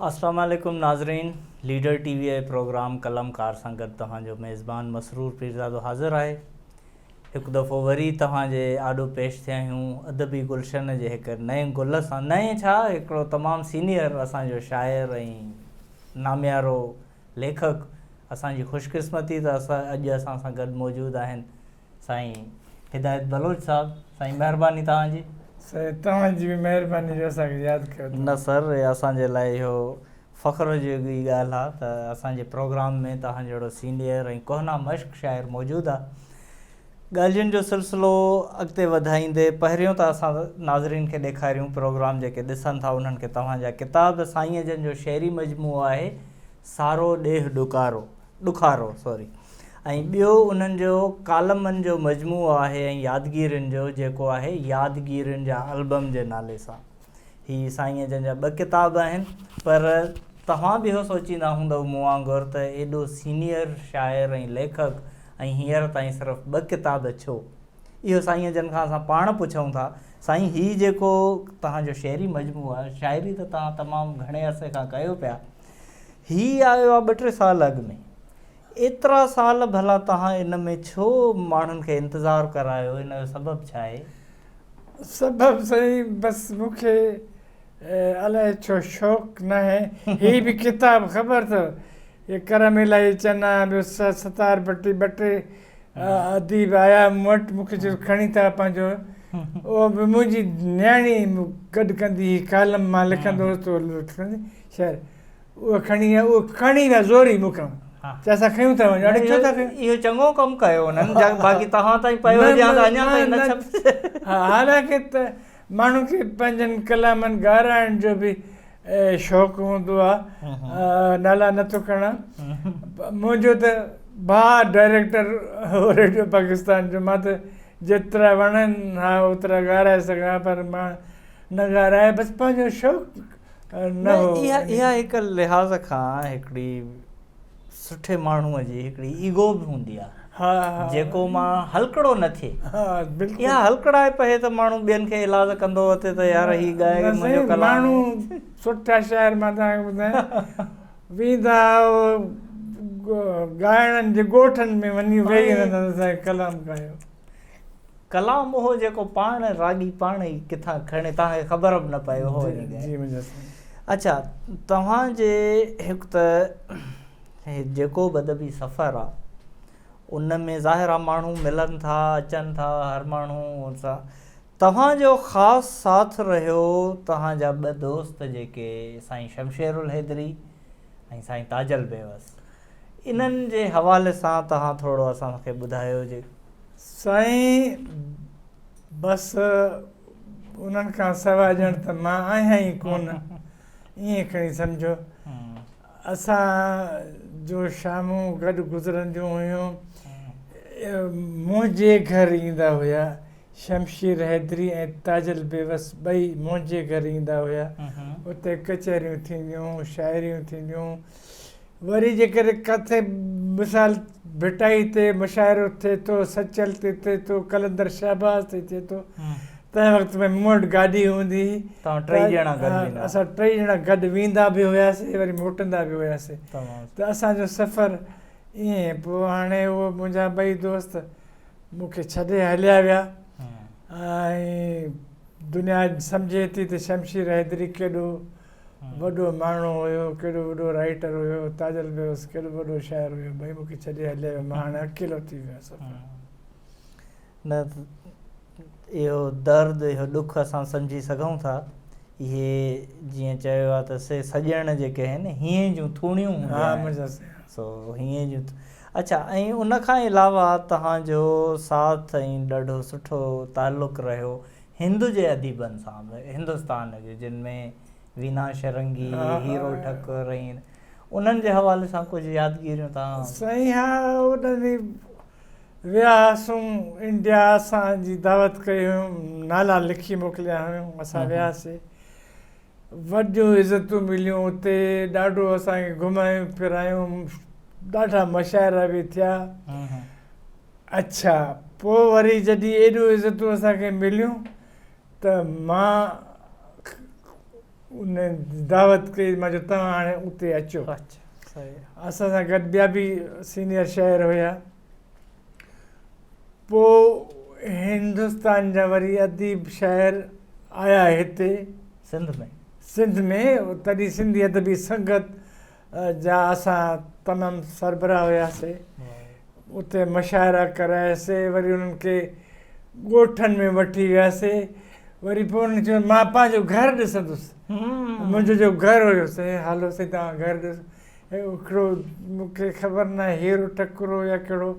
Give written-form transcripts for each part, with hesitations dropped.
اسلام عليڪم ناظرين ليڊر ٽي وي جي پروگرام قلمڪار سان گڏ توهان جو ميزبان مسرور پيرزادو حاضر آهي. هڪ دفعو وري توهان جي آڏو پيش ٿيا آهيون ادبي گلشن جي هڪ نئين گل سان، نئين ڇا هڪڙو تمام سينيئر اسان جو شاعر ۽ ناميارو ليکڪ، اسان جي خوش قسمتي ته اڄ اسان سان گڏ موجود آهن سائين هدايت بلوچ صاحب. سائين مهرباني توهان جي. سائين توهان جي به مهرباني جو اسان کي ياد ڪيو اٿو. نه سر اسان جي لاء اهو فخر جوڳي ڳالهه آ ته اسان جي پروگرام ۾ توهان جهڙو سينيئر ۽ ڪهنه مشق شاعر موجود آ. ڳالهين جو سلسلو اڳتي وڌائيندي پهريون ته اسان ناظرين کي ڏيکاريون پروگرام جيڪي ڏسن ٿا انهن کي توهان جا ڪتاب سائينء جن جو شعري مجموعو آهي سارو ڏيهه ڏڪارو ڏکارو سوري ۽ ٻيو انهن جو ڪالمن جو مجموعو آهي ۽ يادگيرين جو جيڪو آهي يادگيرين جا البم جي نالي سان. هي سائينء جن جا ٻه ڪتاب آهن پر توهان به اهو سوچيندا هوندؤ مون وانگر ته ايڏو سينيئر شاعر ۽ ليکڪ ۽ هينئر تائين صرف ٻه ڪتاب ڇو؟ اهو سائينء جن کان اسان پاڻ پڇون ٿا. سائين هي جيڪو توهان جو شعري مجموعو آهي، شاعري ته توهان تمام گهڻي عرصي کان ڪيو پيا، هي آيو آهي ٻه ٽي سال اڳ ۾، ايترا سال ڀلا توهان ان ۾ ڇو ماڻهن کي انتظار ڪرايو، ان جو سبب ڇا آهي؟ سبب سائين بس مون کي الائي ڇو شوق ناهي هي به ڪتاب خبر اٿو هي ڪرم الاهي چنا ٻيو ستار ڀٽي ٻه ٽي اديب آيا مون وٽ مون کي چيو کڻي ٿا پنهنجو اهو به منهنجي نياڻي گڏ ڪندي هئي ڪالم مان لکندو هوس ته شعر اهو کڻي ويا اهو کڻي ويا زوري مون کان چي اسان کنيون ٿا وڃون اڙي ڇو ٿا کنيو اهو چڱو ڪم ڪيو انهن باقي توهان تائين پيو هجي ها ته اڃا تائين نه ڇپجي ها حالانڪه ته ماڻهو کي پنهنجن ڪلامن ڳارائڻ جو به شوق هوندو آ نالا نٿو کڻان منهنجو ته ڀاء ڊائريڪٽر هو ريڊيو پاڪستان جو مان ته جيترا وڻن ها اوترا ڳارائي سگهان پر مان نه ڳارائي بس پنهنجو شوق نه اها اها هڪ لحاظ کان هڪڙي سٺي ماڻهوء جي هڪڙي ايگو به هوندي آهي جيڪو مان هلڪڙو نه ٿئي اها هلڪڙائپ اهي ته ماڻهو ٻين کي ايلاز ڪندو وتي ته يار هي ڳائي منهنجو ڪلام ماڻهو سٺا شاعر مان توهان کي ٻڌايان ويندا ڳائڻن جي ڳوٺن ۾ وڃي ويهي رهندا اسان کي ڪلام ڳايو ڪلام اهو جيڪو پاڻ راڳي پاڻ ئي ڪٿان کڻي توهان کي خبر به نه پئي اهو وڃي ڳائي. جي منهنجا سائين. اڇا توهان جي هڪ ته هي جيڪو به ادبي سفر آ ان ۾ ظاهر آ ماڻهو ملن ٿا اچن ٿا هر ماڻهو سان توهان جو خاص ساٿ رهيو توهان جا ٻه دوست جيڪي سائين شمشير الحيدري ۽ سائين تاجل بيوس انهن جي حوالي سان توهان ٿورو اسان کي ٻڌايو جي. سائين بس انهن کان سواء ڄڻ ته مان آهيان ئي ڪونه ائين کڻي سمجهو. اسان جو شامون گڏ گذرنديون هيون. منهنجي گهر ايندا هيا. شمشير حيدري ۽ تاجل بيوس ٻئي منهنجي گهر ايندا هيا. اتي ڪچهريون ٿينديون، شاعريون ٿينديون. وري جيڪڏهن ڪٿي مثال ڀٽائي تي مشاعرو ٿئي ٿو، سچل تي ٿئي ٿو، قلندر شهباز تي ٿئي ٿو، تنهن وقت ۾ مون وٽ گاڏي هوندي هئي. توهان ٽئي ڄڻا گڏ ويندا هئا. اسان ٽئي ڄڻا گڏ ويندا به هياسين وري موٽندا به هياسين. ته اسان جو سفر ائين پوء هاڻي اهو منهنجا ٻئي دوست مون کي ڇڏي هليا ويا ۽ دنيا سمجهي ٿي ته شمشير حيدري ڪيڏو وڏو ماڻهو هيو، ڪيڏو وڏو رائيٽر هيو، تاجل بيوس ڪيڏو وڏو شاعر هيو، ٻئي مون کي ڇڏي هليا ويا، مان هاڻي اڪيلو ٿي ويو آهيان سفر. نه اهو درد اهو ڏک اسان سمجهي سگهون ٿا. اهي جيئن چيو آهي ته سي سڄڻ جيڪي آهن هينئين جون ٿوڻيون هونديون آهن سو هينئين جون اڇا ۽ ان کان علاوه توهان جو ساٿ ۽ ڏاڍو سٺو تعلق رهيو هند جي اديبن سان به هندستان جي جن ۾ وينا شرنگي، هيرو ٺڪر ۽ انهن جي حوالي سان ڪجهه يادگيريون توهان. سائين ها انهن ويا هئاسون انڊيا اسان جي دعوت ڪئي هيون نالا لکي موڪليا هيون اسان وياسي وڏيون عزتون مليون اتي ڏاڍو اسان کي گهمايون ڦرايون ڏاڍا مشاعرا به ٿيا اڇا پوء وري جڏهن ايڏيون عزتون اسان کي مليون ته مان ان دعوت ڪئي مان چيو توهان هاڻي اتي اچو. اسان سان گڏ ٻيا به سينيئر شاعر هيا. پوء هندستان جا وري اديب شاعر آيا هتي. سنڌ ۾. سنڌ ۾ تڏهن سنڌي ادبي سنگت جا اسان تمام سربراهه هياسي. اتي مشاعرا ڪراياسي وري انهن کي ڳوٺن ۾ وٺي وياسي وري پوء انهن چيو مان پنهنجو گهر ڏسندس منهنجو جو گهر هيو سائين هلو سائين توهان گهر ڏسو هڪڙو مون کي خبر ناهي هيرو ٺڪر هو يا ڪهڙو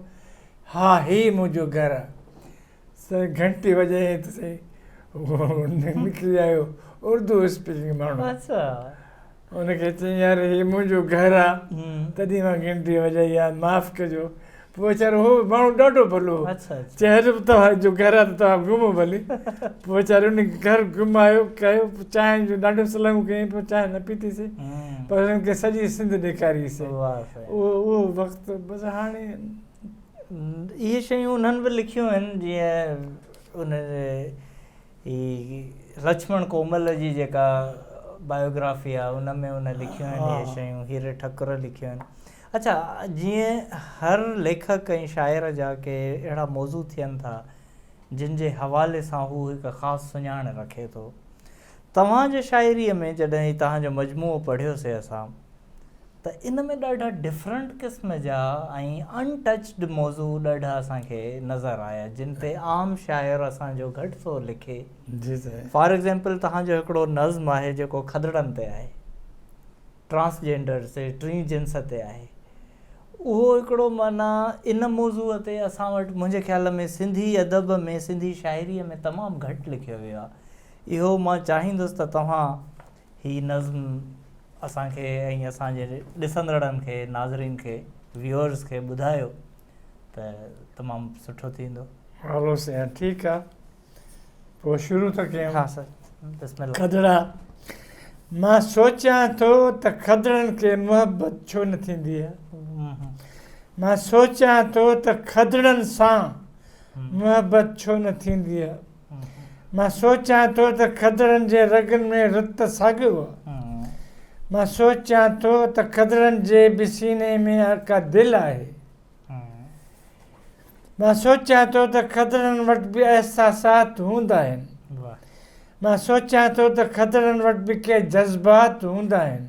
ها هي منهنجو گهر آهي سائين گهنٽي وڄايائين ته سائين هو نڪري آيو اردو اسپيڪنگ ماڻهو اچھا ان کي چيائين يار هي منهنجو گهر آ تڏهن مان گهنٽي وڄائي آ معاف ڪجو پوء ويچارو هو ماڻهو ڏاڍو ڀلو هو چي هلو توهان جو گهر آ ته توهان گهمو ڀلي پوء ويچاري ان گهر گهمايو ڪيو چانهه جون ڏاڍيون صلاحون ڪيائين پوء چانهه نه پيتي سي پر هن کي سڄي سنڌ ڏيکاري سي اهو اهو وقت بس هاڻي اهي شيون انهن به لکيون آهن جيئن ان هي لڇمڻ ڪومل جي جيڪا بايوگرافي آهي ان ۾ ان لکيون آهن اهي شيون هيري ٺڪر لکيون آهن اڇا جيئن هر ليکڪ ۽ شاعر جا ڪي اهڙا موضوع ٿين ٿا جن جي حوالي سان هو هڪ خاص سڃاڻ رکي ٿو توهان جي شاعريء ۾ جڏهن هي توهان جو مجموعو پڙهيوسي اسان ته ان ۾ ڏاڍا ڊفرنٽ قسم جا ۽ ان ٽچڊ موضوع ڏاڍا اسان کي نظر آيا جن تي عام شاعر اسان جو گهٽ ٿو لکي. جي سائين. فار ايگزيمپل توهان جو هڪڙو نظم آهي جيڪو کدڙن تي آهي ٽرانس جينڊرز تي ٽين جنس تي آهي اهو هڪڙو معنيٰ ان موضوع تي اسان وٽ منهنجي خيال ۾ سنڌي ادب ۾ سنڌي شاعري ۾ تمام گهٽ لکيو ويو آهي اهو مان چاهيندس ته توهان هي نظم اسان کي ۽ اسان جي ڏسندڙن کي ناظرين کي ويورز کي ٻڌايو ته تمام سٺو ٿيندو. هلو سائين ٺيڪ آ پوء شروع ٿا ڪيون. ها سر بسم الله. کدڙا مان سوچيان ٿو ته کدڙن کي محبت ڇو نه ٿيندي آ مان سوچيان ٿو ته کدڙن سان محبت ڇو نه ٿيندي آ مان سوچيان ٿو ته کدڙن جي رڳن ۾ رت ساڳيو آ. مان سوچيان ٿو ته کدڙن جي به سيني ۾ ڪا دل آهي. مان سوچيان ٿو ته کدڙن وٽ به احساسات هوندا آهن. مان سوچيان ٿو ته کدڙن وٽ به ڪي جذبات هوندا آهن.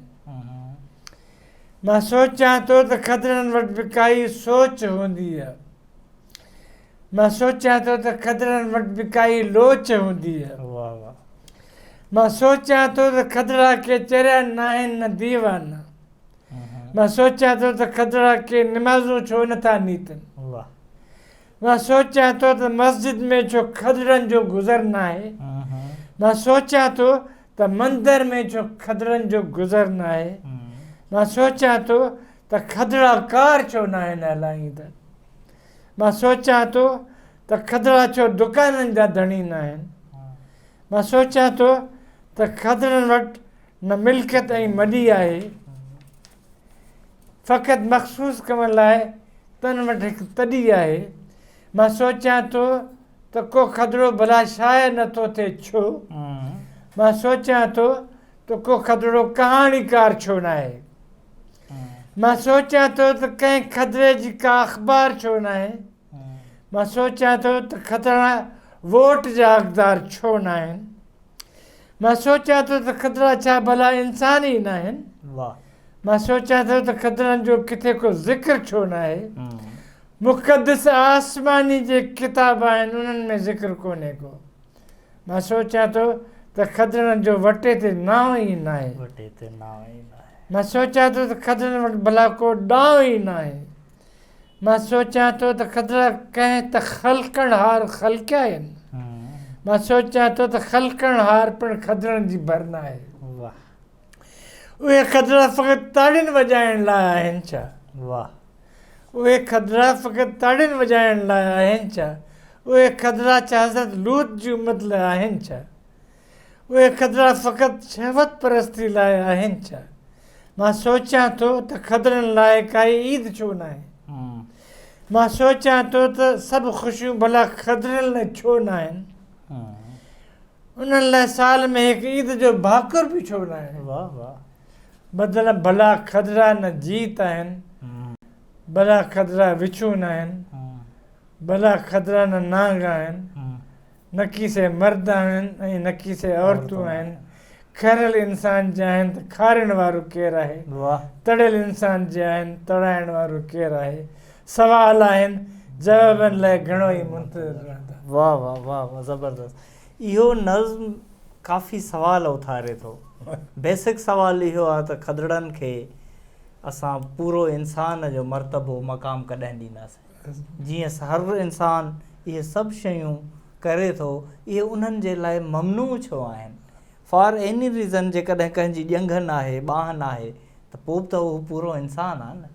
مان سوچيان ٿو ته کدڙن وٽ به ڪائي سوچ هوندي آ. مان سوچيان ٿو ته کدڙن وٽ به ڪائي لوچ هوندي. مان سوچيان ٿو ته کدڙا ڪي چريا ناهن نه ديوانا. مان سوچيان ٿو ته کدڙا ڪي نمازون ڇو نه ٿا نيتن. مان سوچيان ٿو ته مسجد ۾ ڇو کدڙن جو گذر ناهي. مان سوچيان ٿو ته مندر ۾ ڇو کدڙن جو گذر ناهي. مان سوچيان ٿو ته کدڙا ڪار ڇو ناهن هلائيندڙ. مان سوچيان ٿو ته کدڙا ڇو دڪانن جا ڌڻي ناهن. مان سوچيان ٿو ته کدڙن وٽ نه ملڪيت ۽ مڏي آهي. فقط مخصوص ڪم لاء تن وٽ هڪ تڏي آهي. مان سوچيان ٿو ته ڪو کدڙو ڀلا شاعر نه ٿو ٿئي ڇو؟ مان سوچيان ٿو ته ڪو کدڙو ڪهاڻيڪار ڇو ناهي؟ مان سوچيان ٿو ته ڪنهن کدڙي جي ڪا اخبار ڇو ناهي؟ مان سوچيان ٿو ته کدڙا ووٽ جا حقدار ڇو ناهن؟ مان سوچيان ٿو ته کدڙا ڇا ڀلا انسان ئي ناهن؟ مان سوچيان ٿو ته کدڙن جو ڪٿي ڪو ذڪر ڇو ناهي؟ مقدس آسماني جي ڪتاب آهن انهن ۾ ذڪر ڪونهي ڪو. مان سوچيان ٿو ته کدڙن جو وٽي تي نانء ئي ناهي. وٽي تي نانء ئي ناهي. مان سوچيان ٿو ته کدڙن وٽ ڀلا ڪو ڏانء ئي ناهي. مان سوچيان ٿو ته کدڙا ڪنهن ته خلقڻهار خلقيا آهن. مان سوچيان ٿو ته خلقڻهار پڻ کدڙن جي ڀر ناهي. واهه. اهي کدڙا فقط تاڙين وڄائڻ لاء آهن ڇا؟ واهه. اهي کدڙا فقط تاڙين وڄائڻ لاء آهن ڇا؟ اهي کدڙا ڇا حضرت لوط جي امت لاء آهن ڇا؟ اهي کدڙا فقط شهوت پرستي لاء آهن ڇا؟ مان سوچيان ٿو ته کدڙن لاء ڪائي عيد ڇو ناهي؟ مان سوچيان ٿو ته سڀ خوشيون ڀلا کدڙن لاء ڇو ناهن؟ انهن لاء سال ۾ هڪ عيد جو ڀاڪر به ڇو ناهي؟ واه واه. مطلب ڀلا کدڙا نه جيت آهن، ڀلا کدڙا وڇون ناهن، ڀلا کدڙا نه نانگ آهن، نڪي سي مرد آهن ۽ نڪي سي عورتون آهن. کريل انسان جي آهن ته کارڻ وارو ڪير آهي؟ تڙيل انسان جي آهن تڙائڻ وارو ڪير آهي؟ سوال آهن جوابن لاء گهڻو ئي منتظر رهندا. واه واه واه واه زبردست اهو نظم ڪافي سوال اٿاري ٿو بيسڪ سوال اهو آهي ته کدڙن کي اسان پورو انسان جو مرتبو مقام ڪڏهن ڏينداسين جيئن هر انسان اهي سڀ شيون ڪري ٿو اهي انهن جي لاء ممنوع ڇو آهن فار ايني ريزن جيڪڏهن ڪنهن جي ڄنگهه ناهي ٻانهن ناهي ته پوء به ته اهو پورو انسان آهي نه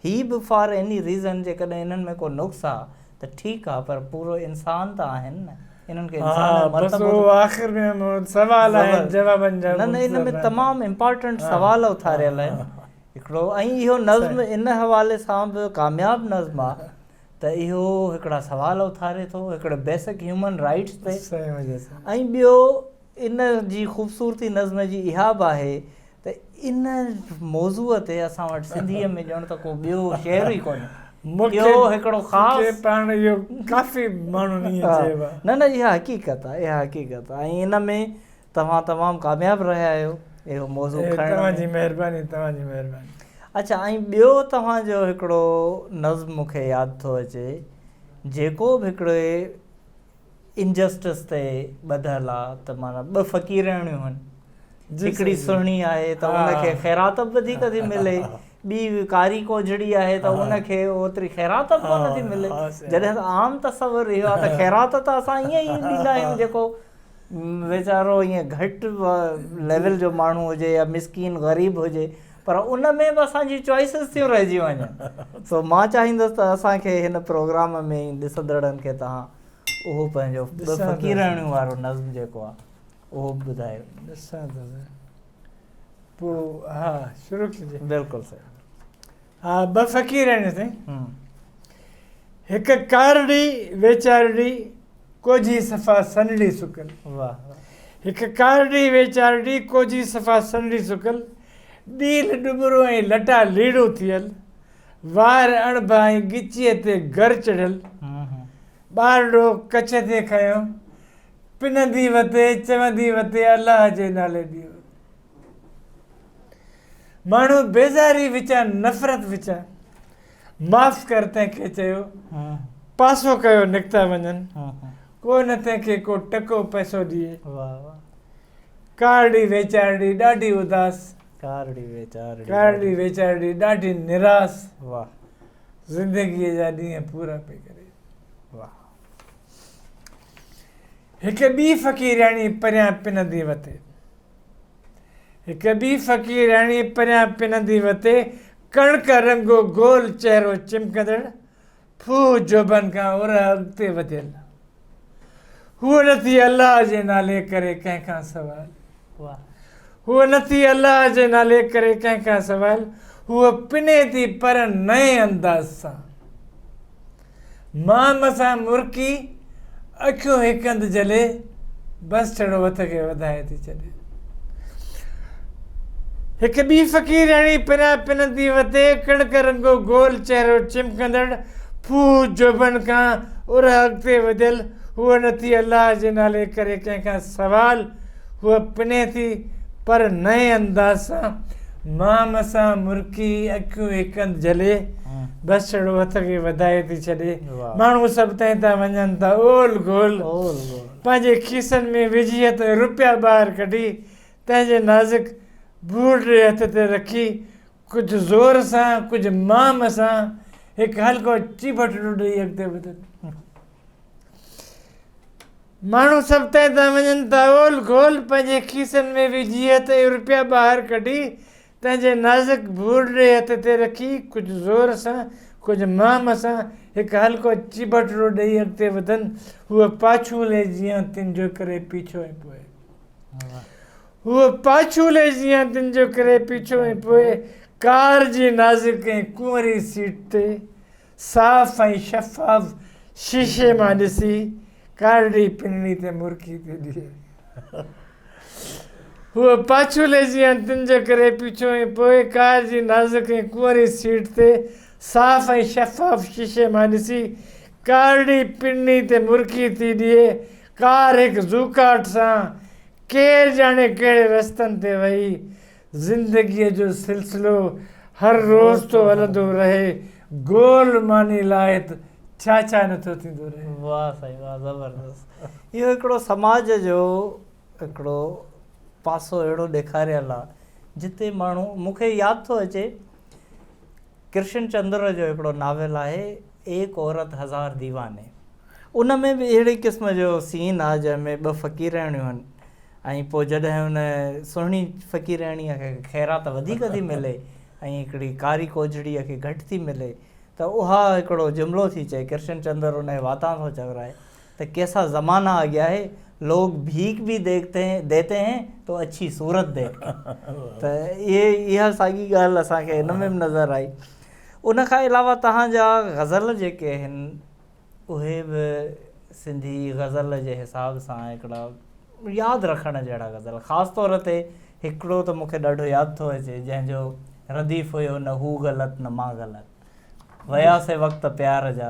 هي به فار ايني ريزن جيڪڏهن انهن ۾ ڪو نقص آ ته ٺيڪ آ پر پورو انسان ته آهن نه انهن کي انسان جو مرتبو ته آخر ۾ سوال آهن جوابن جا نه نه ان ۾ تمام امپارٽنٽ سوال اٿاريل آهن هڪڙو ۽ اهو نظم ان حوالي سان به ڪامياب نظم آ ته اهو هڪڙا سوال اٿاري ٿو هڪڙي بيسڪ هيومن رائٽس تي ۽ ٻيو ان جي خوبصورتي نظم جي اها به آهي ته ان موضوع تي اسان وٽ سنڌيء ۾ ڄڻ ته ڪو ٻيو شعر ئي ڪونهي. اهو هڪڙو خاص. مون کي پاڻ اهو ڪافي ماڻهن ائين چيو آهي. نه نه اها حقيقت آهي اها حقيقت آهي ۽ ان ۾ توهان تمام ڪامياب رهيا آهيو اهو موضوع کڻڻ ۾. توهان جي مهرباني توهان جي مهرباني. اڇا ۽ ٻيو توهان جو هڪڙو نظم مون کي ياد ٿو اچي جيڪو به هڪڙي انجسٽس تي ٻڌل آ ته معنيٰ ٻه فقيرياڻيون هن هڪڙي سهڻي آهي ته ان کي خيرات به وڌيڪ ٿي ملي ٻي ڪاري ڪوجهڙي آهي ته ان کي اوتري خيرات به ڪونه ٿي ملي جڏهن ته عام تصور اهو آهي ته خيرات ته اسان ائين ئي ڏيندا آهيون جيڪو ويچارو ائين گهٽ ليول جو ماڻهو هجي يا مسڪين غريب هجي پر ان ۾ به اسان جي چوائسز ٿيون رهجي وڃن سو مان چاهيندس ته اسان کي هن پروگرام ۾ ئي ڏسندڙن کي توهان اهو پنهنجو ٻه فقيراڻيون وارو نظم جيڪو آهي اهو به ٻڌايو. ڏسان ٿو پوء ها شروع ڪجي. بلڪل صحيح. ها ٻه فقيراڻيون سائين هڪ ڪارڙي ويچارڙي ڪوجهي صفا سنهڙي سڪل. واه. هڪ ڪارڙي ويچارڙي ڪوجهي صفا سنهڙي سڪل، ڏيل ڏٻرو ۽ لٽا ليڙو ٿيل، وار اڻڀا ۽ ڳچيء تي گر چڙهيل، ٻارڙو ڪڇ تي کنيو، پنندي وتي، چوندي وتي الله جي نالي ڏيو. ماڻهو بيزاري وچان نفرت وچان معاف ڪر تنهن کي چيو، پاسو ڪيو نڪتا وڃن، ڪو نه تنهن کي ڪو ٽڪو پئسو ڏئي. ڪارڙي ويچارڙي ڏاڍي اداس. ڪارڙي ويچارڙي. ڪارڙي ويچارڙي ڏاڍي نراس. زندگيء جا ڏينهن پورا پئي ڪري. هڪ ٻي فقيرياڻي پريان پنندي وتي. هڪ ٻي فقيرياڻي پريان پنندي وتي، ڪڻڪ رنگو گول چهرو چمڪندڙ، ڦوهه جوڀن کان ارهه اڳتي وڌيل. هوء نه ٿي الله جي نالي ڪري ڪنهن کان سوال. هوء نه ٿي الله جي نالي ڪري ڪنهن کان سوال. هوء پني ٿي پر نئين انداز سان. مام سان مرڪي، اکيون هڪ هنڌ جهلي، بس ڇڙو هٿ کي وڌائي ٿي ڇڏي. هڪ ٻي فقيرياڻي پريان پنندي وتي، ڪڻڪ رنگو گول چهرو چمڪندڙ، ڦوهه جوڀن کان ارهه اڳتي وڌيل، هوء نه ٿي الله جي نالي ڪري ڪنهن کان سوال، هوء پني ٿي پر نئين انداز سان، مام سان مرڪي، اکيون هڪ هنڌ جهلي، بس ڇڙو هٿ کي وڌائي ٿي ڇڏي. ماڻهو سڀ تنهن تان وڃن ٿا اول گول. پنهنجي کيسن ۾ وجهي هٿ روپيا ٻاهر ڪڍي، تنهنجي نازڪ ڀورڙي هٿ تي رکي، ڪجهه زور سان، ڪجهه مام سان، هڪ هلڪو چيڀٽڙو ڏيئي اڳتي وڌن. ماڻهو سڀ تنهن تان وڃن ٿا اول گول. پنهنجي کيسن ۾ وجهي هٿ ۽ روپيا ٻاهر ڪڍي، تنهنجي نازڪ ڀورڙي هٿ تي رکي، ڪجهه زور سان، ڪجهه مام سان، هڪ هلڪو چيڀٽڙو ڏيئي اڳتي وڌن. هوء پاڇولي جيان تن جو ڪري پيڇو ۽ پوء. هوء پاڇولي جيان تن جو ڪري پيڇو ۽ پوء ڪار جي نازڪ ۽ ڪنوري سيٽ تي صاف ۽ شفاف شيشي مان ڏسي، ڪارڙي پنڻي تي مرڪي ٿي ڏئي. هوء پاڇولي جيان تن جي ڪري پيڇو ۽ پوء ڪار جي نازڪ ۽ ڪنواري سيٽ تي صاف ۽ شفاف شيشي مان ڏسي ڪارڙي پني تي مرڪي ٿي ڏئي. ڪار هڪ زوڪاٽ سان ڪير ڄاڻي ڪهڙي رستن تي وئي. زندگيء جو سلسلو هر روز ٿو هلندو رهي. گول ماني لاء ته ڇا ڇا نه ٿو ٿيندو رهي. واه سائين واه زبردست اهو هڪڙو سماج جو هڪڙو پاسو اهڙو ڏيکاريل آ جتي ماڻهو مون کي ياد ٿو اچي ڪرشن چندر جو هڪڙو ناول آهي ايڪ عورت هزار ديواني ان ۾ به اهڙي قسم جو سين آ جنهن ۾ ٻه فقيرياڻيون آهن ۽ پوء جڏهن ان سهڻي فقيرياڻيء کي خيرات وڌيڪ ٿي ملي ۽ هڪڙي ڪاري ڪوجهڙيء کي گهٽ ٿي ملي ته اها هڪڙو جملو ٿي چئي ڪرشن چندر ان جي واتان ٿو چورائي ته ڪيسا زمانه آ گيا هي لوگ ڀيڪ ڀي ديکتي هين ديتي هين تو اڇي صورت ديک ڪي ته اهي اها ساڳي ڳالهه اسان کي هن ۾ به نظر آئي ان کان علاوه توهان جا غزل جيڪي آهن اهي به سنڌي غزل جي حساب سان هڪڙا ياد رکڻ جهڙا غزل خاص طور تي هڪڙو ته مون کي ڏاڍو ياد ٿو اچي جنهن جو رديف هيو نه هو غلط نه مان غلط ويا سي وقت پيار جا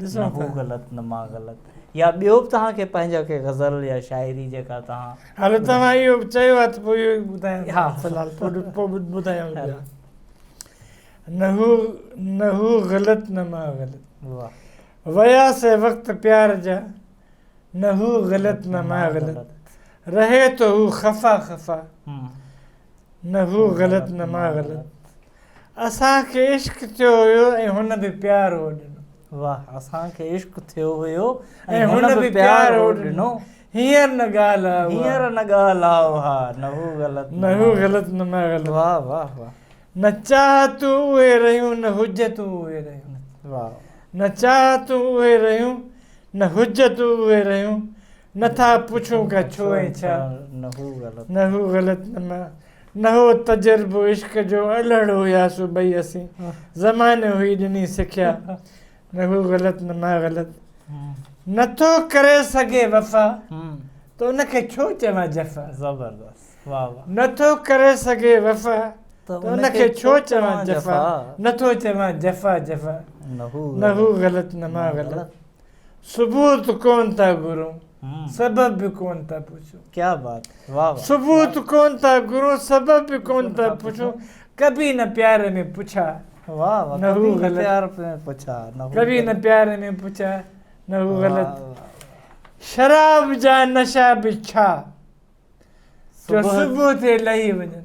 نه هو غلط نه مان غلط يا ٻيو به توهان کي پنهنجا ڪي غزل يا شاعري جيڪا توهان هلو توهان اهو چيو آهي ته پوء اهو ئي ٻڌايان ها في الحال پوء ٻڌايان ٻيا نه هو نه هو غلط نه مان غلط واه ويا سي وقت پيار جا نه هو غلط نه مان غلط رهي ٿو هو خفا خفا نه هو غلط نه مان غلط اسان کي عشق ٿيو هيو ۽ هن به پيار هو ڏنو. واه اسان کي عشق ٿيو هيو ۽ هن به پيار هو ڏنو. هينئر نه ڳالهه آ اها. هينئر نه ڳالهه آ اها نه هو غلط نه هو غلط نه مان غلط. واه واه واه. نه چاهتون اهي رهيون نه حجتون اهي رهيون. واه. نه چاهتون اهي رهيون نه حجتون اهي رهيون نه ٿا پڇون ڪا ڇو ۽ ڇا. نه هو غلط. نه هو غلط نه مان. نه هو تجربو عشق جو الهڙ هياسون ٻئي اسين زماني هئي ڏني سکيا نه هو غلط نه مان غلط نه ٿو ڪري سگهي وفا ته ان کي ڇو چوان جفا زبردست واه واه نه ٿو ڪري سگهي وفا ته ان کي ڇو چوان جفا نه ٿو چوان جفا جفا نه هو غلط نه مان غلط ثبوت ڪون ٿا گهرون سبب به ڪون ٿا پڇون. ڪيا بات واه واه. ثبوت ڪون ٿا گهرون سبب به ڪون ٿا پڇون ڪڀي نه پيار ۾ پڇا واه واه نه هو غلط پيار ۾ پڇا نه هو ڪڀي نه پيار ۾ پڇا نه هو غلط شراب جا نشا به ڇا جو صبح تي لهي وڃن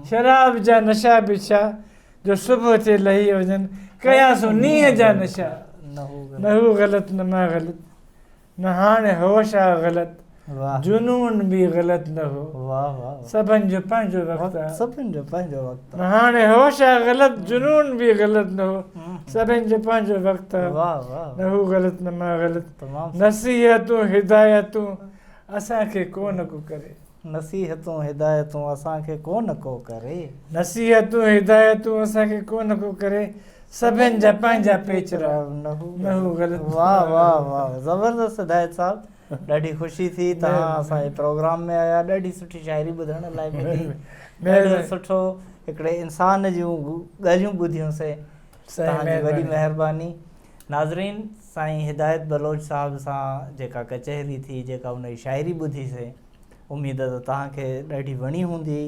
شراب جا نشا به ڇا جو صبح تي لهي وڃن ڪياسون نينهن جا نشا نه هو غلط نه مان غلط نه هاڻي هوش آ غلط جنون به غلط نه هو سڀن جو پنهنجو وقت آ سڀن جو پنهنجو وقت نه هاڻي هوش آ غلط جنون به غلط نه هو سڀن جو پنهنجو وقت آ نه هو غلط نه مان غلط نصيحتون هدايتون اسان کي ڪو نه ڪو ڪري. نصيحتون هدايتون اسان کي ڪو نه ڪو ڪري. نصيحتون هدايتون اسان کي ڪو نه ڪو ڪري. سڀن جا پنهنجا پيچرا نه هو غلط. واه واه واه زبردست هدايت صاحب ڏاڍي خوشي ٿي توهان اسان جي پروگرام ۾ آيا ڏاڍي سٺي شاعري ٻڌڻ لاء ملي ڏاڍو سٺو هڪڙي انسان جون ڳالهيون ٻڌيون سي توهان جي وڏي مهرباني ناظرين سائين هدايت بلوچ صاحب سان جيڪا ڪچهري ٿي جيڪا ان جي شاعري ٻڌي سي اميد ته توهان کي ڏاڍي وڻي هوندي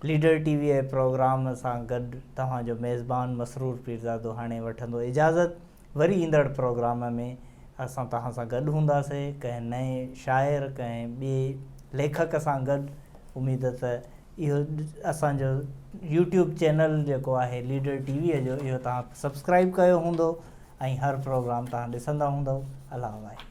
ليڊر ٽي وي جي پروگرام سان گڏ توهان جو ميزبان مسرور پيرزادو هاڻي وٺندو اجازت وري ايندڙ پروگرام ۾ اسان توهان سان گڏ هونداسي ڪنهن نئين شاعر ڪنهن ٻئي ليکڪ سان گڏ اميد ته اهو اسان جو يوٽيوب چينل جيڪو آهي ليڊر ٽي وي جو اهو توهان سبسڪرائب ڪيو هوندو ۽ هر پروگرام توهان ڏسندا هوندو الله واهي.